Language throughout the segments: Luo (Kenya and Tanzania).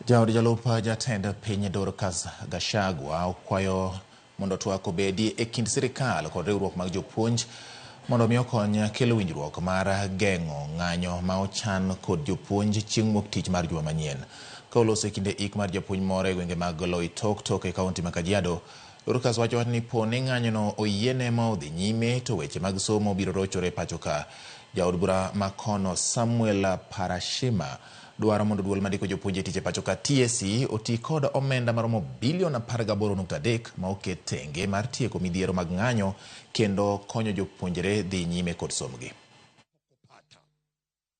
Jaod jalup jatend piny Dorcas Gachagua okwayo mondo twak obedi e kind sirikal kod riwruok mag jopuonj mondo mi okony kelo winjruok mar geng'o ng'anyo ma ochan kod jopuonj chieng' wuok tich mar juma manyien. Ka oloso e kinde ik mar japuonj moro e gwenge mag Loitoktok e kaunti ma Kajiado, Dorcas wacho ni po ni ng'anyono oyiene ma odhi nyime to weche mag somo biro rochore pacho ka. Jaod bura ma kono Samuel Parashima dwaro mondo duol mandiko jopuonj e tich e pacho ka TSC oti kod omenda maromo bilion 18.3 ma oket tenge mar tieko midhiero mag ng'anyo kendo konyo jopuonjre dhi nyime kod sombgi.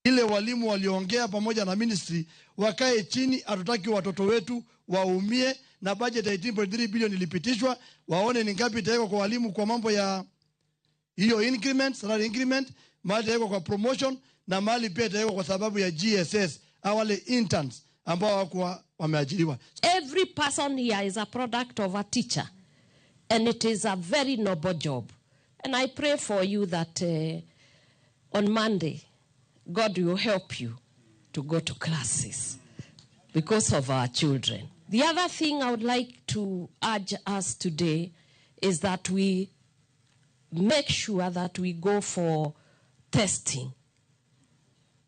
Ile walimu waliongea pamoja na ministry wakae chini, hatutaki watoto wetu waumie, na budget ya 18.3 bilion ilipitishwa, waone ni ngapi itawekwa kwa walimu kwa mambo ya hiyo increment, salary increment, mahali itawekwa kwa promotion na mahali pia itawekwa kwa sababu ya GSS au wale interns ambao hawakuwa wameajiriwa. Every person here is a product of a teacher, and it is a very noble job. And I pray for you that on Monday, God will help you to go to classes because of our children. The other thing I would like to urge us today is that we make sure that we go for testing,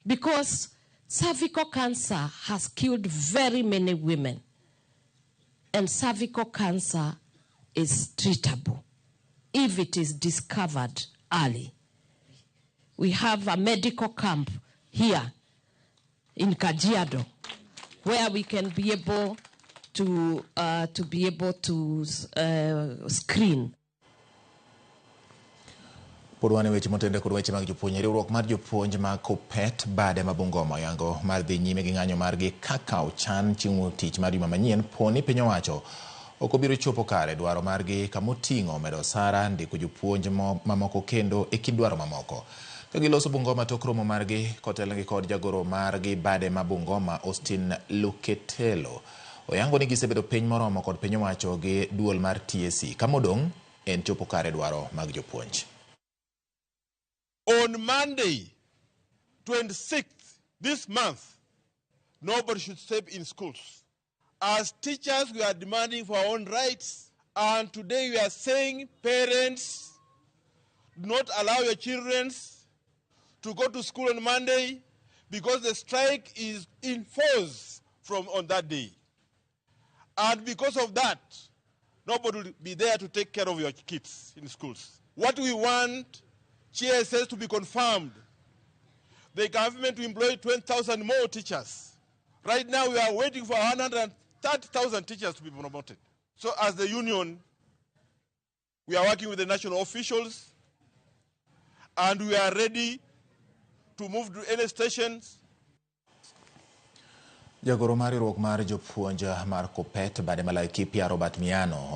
because cervical cancer has killed very many women, and cervical cancer is treatable if it is discovered early. We have a medical camp here in Kajiado where we can be able to screen. Pod wan e weche motende kod weche mag jopuonj. Riwruok mar jopuonj mag KUPPET bade ma Bungoma oyango mar dhi nyime gi ng'anyo margi kaka ochan chieng' tich mar juma manyien po ni piny owacho ok obiro chopo kare dwaro margi kamoting'o medo osara, ndiko jopuonj mamoko kendo e kind dwaro mamoko. Ka giloso Bungoma tok romo margi kotelnegi kod jagoro margi bade ma Bungoma Austin Luketelo. Oyango ni gisebedo piny moromo kod piny owacho gi duol mar TSC. Kamodong' en chopo kare dwaro mag jopuonj. On Monday, 26th this month, nobody should step in schools. As teachers, we are demanding for our own rights. And today we are saying, parents, do not allow your children to go to school on Monday because the strike is in force from on that day. And because of that, nobody will be there to take care of your kids in schools. What we want, GSS to be confirmed. The government to employ 20,000 more teachers. Right now we are waiting for 130,000 teachers to be promoted. So as the union, we are working with the national officials and we are ready to move to any stations. Jagoro mar riwruok mar jopuonj mar KUPPET bade ma Laikipia Robert Miano.